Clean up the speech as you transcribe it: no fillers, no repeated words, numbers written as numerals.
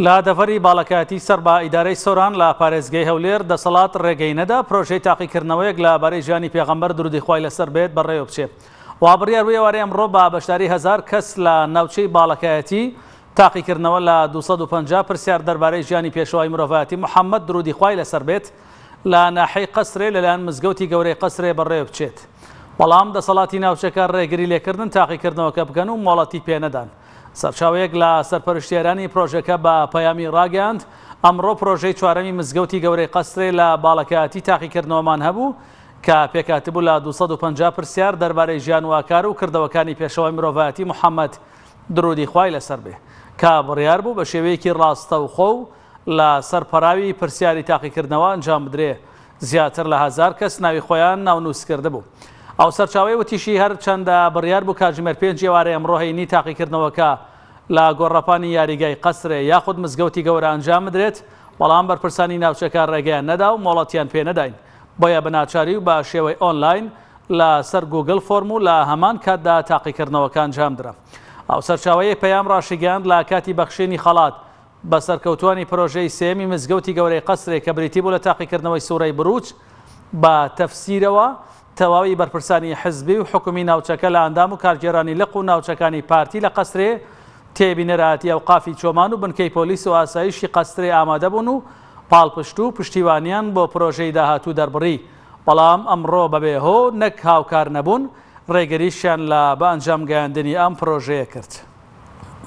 لە دەڤەری باڵەکایەتی سەر بە ئیدارەی سۆران لە پارێزگەی هەولێر، دەسەڵات ڕێگەی نەدا پرۆژەی تاقیکردنەوەیەک لە بارەی ژیانی پێغەمبەر درودی خوای لەسەر بێت بەڕێوە بچێ. وا بڕیار بوو ئێوارەی ئەمڕۆ بە بەشداری هەزار کەس لە ناوچەی باڵەکایەتی تاقیکردنەوە لە 250 پرسیار دەربارەی ژیانی پێشەوای مرۆڤایەتی محەممەد درودی خوای لەسەر بێت لە ناحیەی قەسرێ لەلایەن مزگەوتی گەورەی قەسرێ بەڕێوە بچێت. بەڵام دەسەڵاتی ناوچەکە ڕێگری لێکردن تاقیکردنەوەکە بکەن و مۆڵەتی پێنەدان. سەرچاوەیەک لە سەرپەرشتیارانی پرۆژەکە بە پەیامی ڕاگەیاند، ئەمڕۆ پرۆژەی چوارەمی مزگەوتی گەورەی قەسرێ لە باڵەکایەتی تاقیکردنەوەمان هەبوو کە پێکهاتبوو لە 250 پرسیار دەربارەی ژیان و ئاکار و کردەوەکانی پێشەوای مرۆڤایەتی محەممەد درودی خوای لەسەر بێ کە بڕیار بوو بە شێوەیەکی ڕاستەوخۆ و لە سەر پەراوی پرسیاری تاقیکردنەوە ئەنجام بدرێ زیاتر لە هەزار کەس ناوی خۆیان ناونووس کردبوو. ئەو سەرچاوەیە وتیشی، هەرچەندە بڕیار بوو کاتژمێر پێنج ئێوارەی ئەمڕۆ هەینی تاقیکردنەوەکە لە گۆڕەپانی یاریگای قەسرێ یاخود مزگەوتی گەورە ئەنجام بدرێت، بەڵام بەرپرسانی ناوچەکە ڕێگەیان نەدا و مۆڵەتیان پێ نەداین، بۆیە بە ناچاری و بە شێوەی ئۆنلاین لە سەر گووگڵ فۆرم و لە هەمان کاتدا تاقیکردنەوەکە ئەنجامدرا. ئەو سەرچاوەیەی پەیام ڕاشیگەیاند، لە کاتی بەخشینی خەڵات بە سەرکەوتووانی پرۆژەی سێیەمی مزگەوتی گەورەی قەسرێ کە بریتی بوو لە تاقیکردنەوەی سوورەی بروج بە تەفسیرەوە، تەواوی بەرپرسانی حزبی و حکومی ناوچەکە لە ئەندام و کارگێرانی لق و ناوچەکانی پارتی لە قەسرێ، تێبینەرایەتی ئەوقافی چۆمان و بنکەی پۆلیس و ئاسایشی قەسرێ ئامادەبوون و پاڵپشت و پشتیوانیان بۆ پرۆژەی داهاتوو دەربڕی، بەڵام ئەمڕۆ بەبێ هۆ نەک هاوکار نەبوون، ڕێگریشیان لە بەئەنجامگەیاندنی ئەم پرۆژەیە کرد.